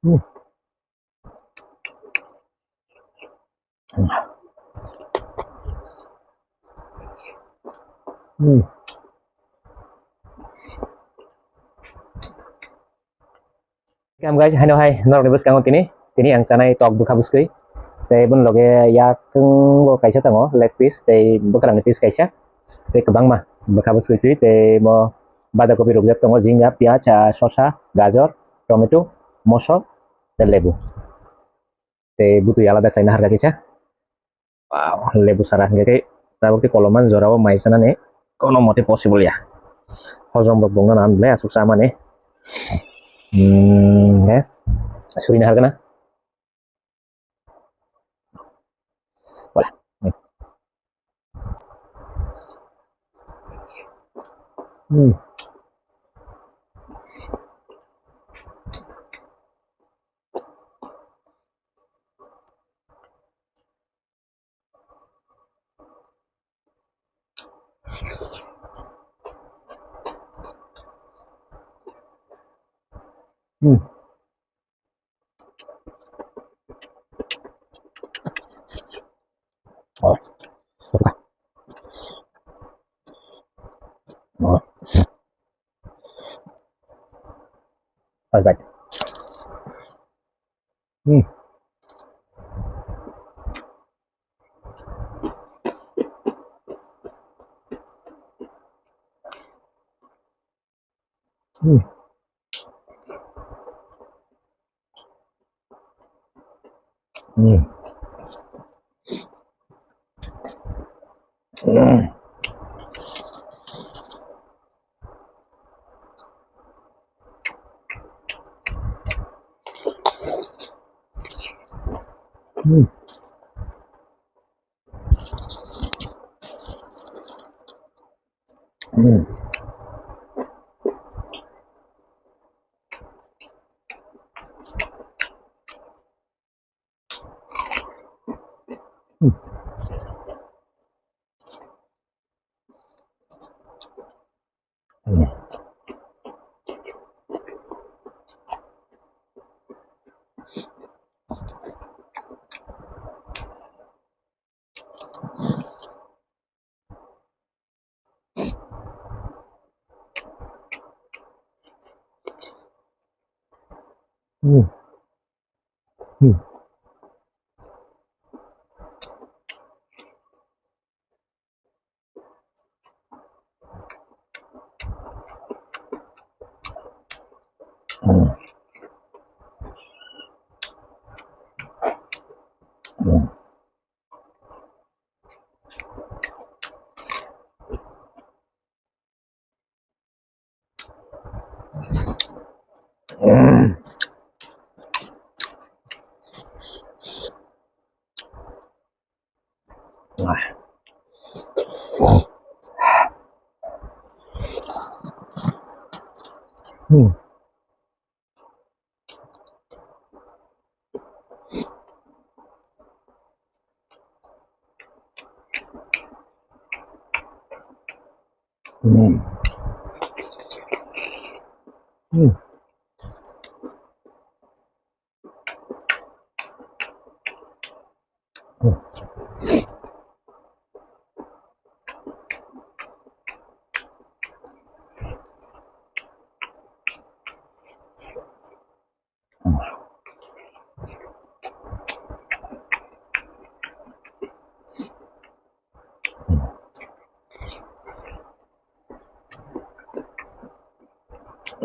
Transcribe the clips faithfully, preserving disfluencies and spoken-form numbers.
Hmm. Hmm. Kam guys, haino hai norokni bwskango tini, tini ang chanai tok bwkha bwskwi. Tei boni loge yak tongo kaisa tongo leg piece, tei bwkrangni piece kaisa. Tei kwbangma bwkha bwskwi twi, tei mo bada kopi rukjak tongo, jinga, piyaj, ah, sosa, gajor, tomato, mosok, tei lebu. Tei bwtwi alada khlaina harkha kisa. Wow, lebu sara hingke khe tabuk tei kolomani jorao mai sanani kono mote possible ya. Hojom rok bongno nang ble aswk chamani. Hmm, he. Surina harkha na. Wala. Hmm. Hmm. Hmm. Oh, suka. Oh. Pas baik. Hmm. Hmm. Hmm. Hmm. Hmm. Hmm. Hmm. Hmm. Hmm. Hmm. Hmm. Hmm. Hmm.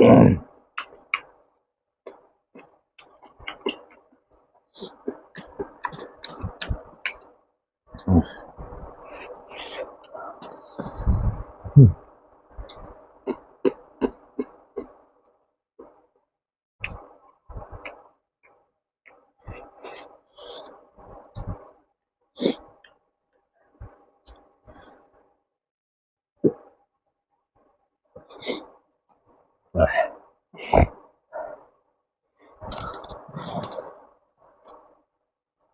Hmm. Hmm.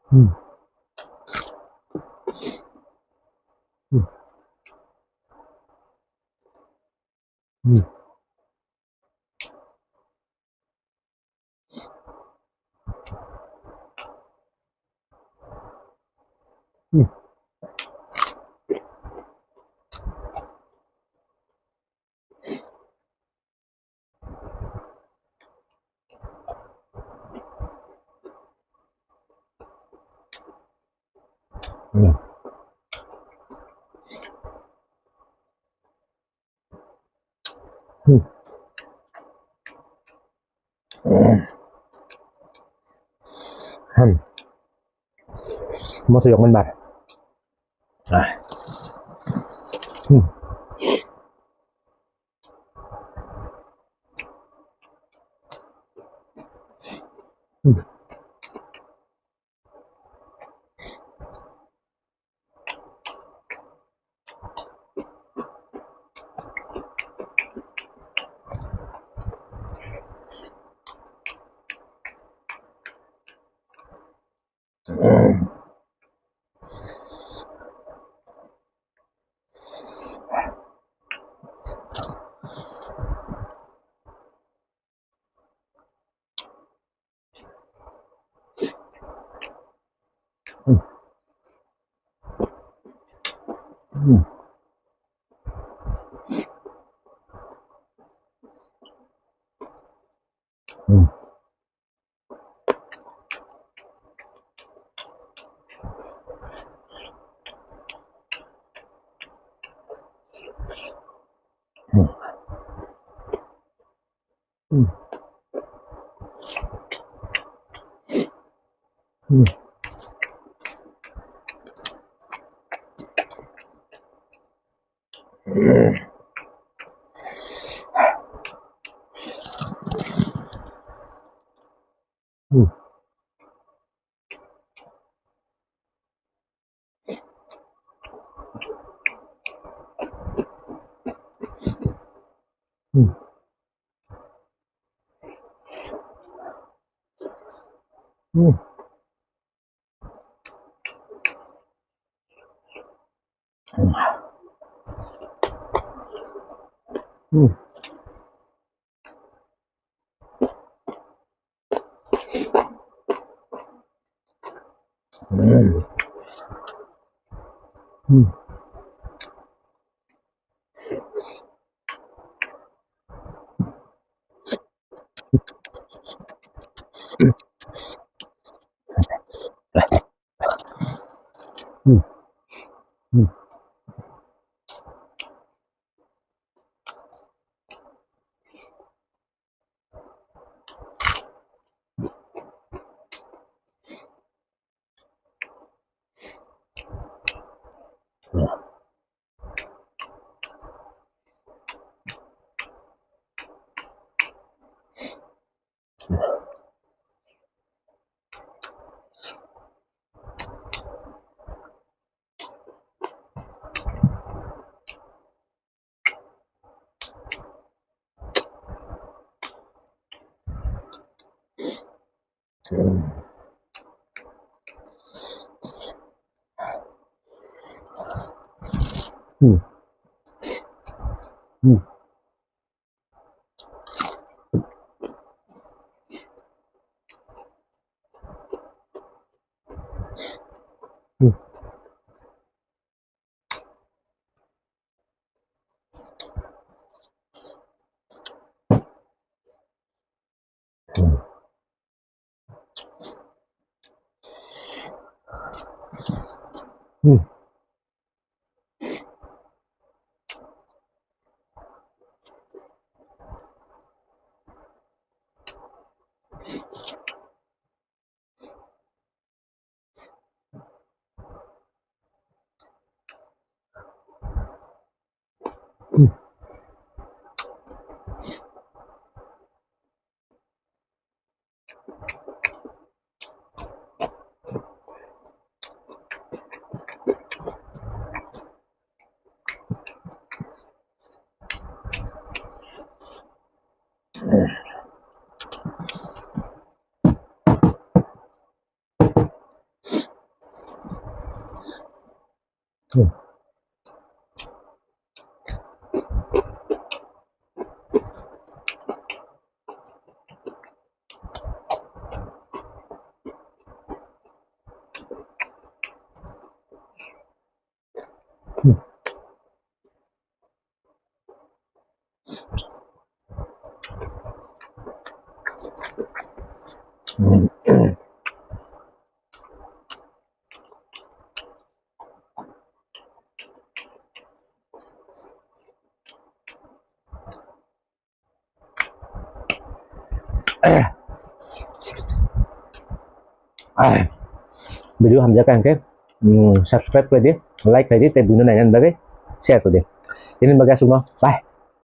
Hmm. Hmm. Hmm. Hmm. Hmm. Hmm. Moso yokmani bar. Ah. Hmm. Hmm. Video hamjak kha hwnkhe, mm, subscribe khlai di, like khlai di, tei buino nainani bagwi share khlai di. Tini bagwi aswkno, bye.